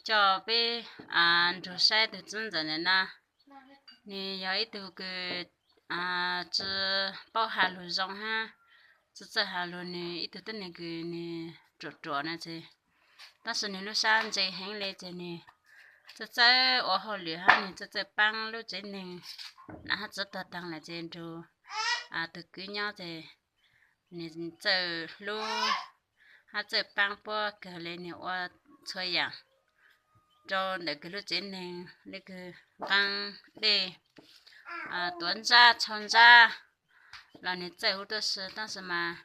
Coj peb nrug saib tug txiv ntxawm ntawm na, nws yog ib tug kws tsi paub has lug zoo hab, tsi txawj has lug, nws ib tug tuab neeg kws nws ruam ruam na ces, tab sis nws lub sab ntse heev le ces nws txawj txawj ua hauj lwm hab nws txawj txawj paab lub tsev neeg. Nam hab txiv tuag taag lawm ces nrug tug kwv nyob ces nws txawj hlub hab txawj paab puab kawg le, nws ua txhua yaam rau ntawm kws lub tsev neeg le kws nqaa dej, tuav ntsab tshau ntsab los nws txawj huv tuab si, tab sis mas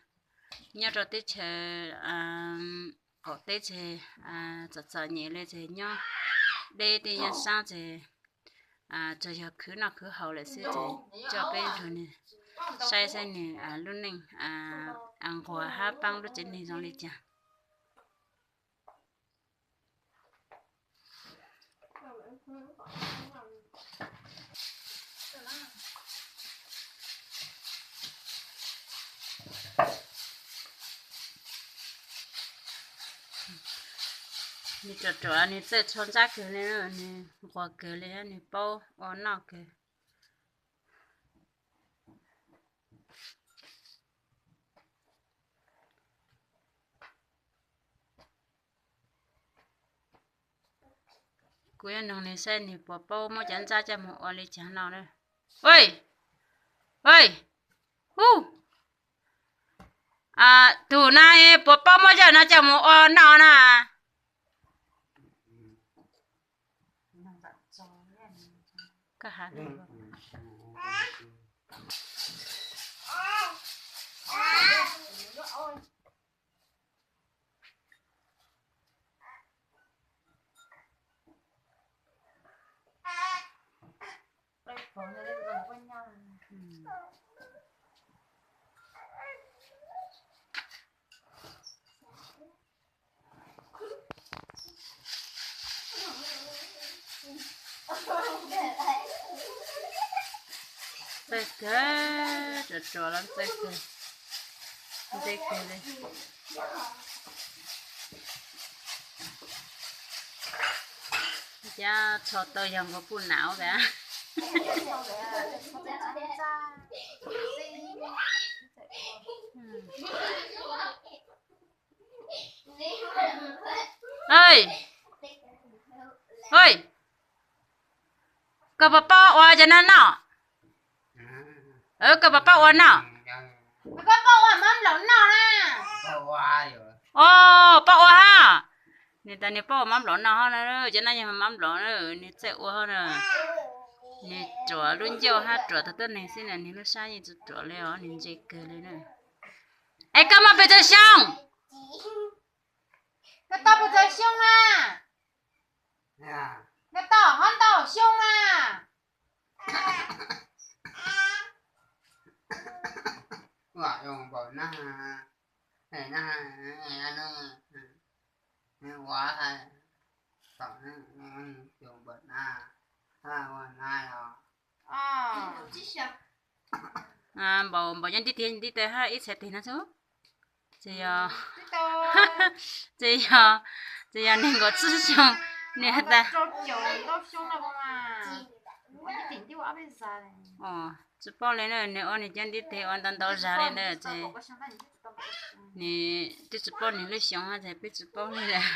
nyob rau teb chaws qaum teb ces txom txom nyem le ces nyob deb tej yaaj saab ces tsuas yog khwv noj khwv haus lawm xwb ces coj peb nrug nws saib saib nws lub neej nquag hab paab lub tsev neeg zoo li cas. Nws ruam ruam, nws txawj tshau ntsab kawg le, nws nquag kawg le, nws paub ua noj kawg. Kuv yuav noog nws saib nws puas paub muab cov ntsab coj mus ua li cas noj na. Ua, ua, hu, tug na puas paub muab cov no coj mus ua noj na? Txawj kawg, ruam ruam los txawj kawg, ntse kawg li. Cab tshau tau yog nkaus puj nam ua. Ua, koj puas paub ua cov no noj? Koj puas paub ua noj? Paub ua hab. Nws tas nws paub ua mab nplaum noj hab na, cov no yog mab nplaum na, nws txawj ua hab na. Nws ruam lub ncauj hab ruam tag tuab neeg xwb na, nws lub sab yeej tsi ruam li os, nws ntse kawg li na. Es koj muaj pes tsawg xyoo? Koj tau pes tsawg xyoo na? Koj tau hov ntau xyoo na? Npaum, npaum nyob ntib tiv ntib taw hab ib txhais tes no xwb. Ces yog, ces yog, ces yog nees nkaum tsib xyoo, nws has tas tsi paub li na, nws ua nws cov ntiv tes ua ntau ntau zag li ntawd ces nws twb tsi paub nws lub xyoo hab ces peb tsi paub li lawm.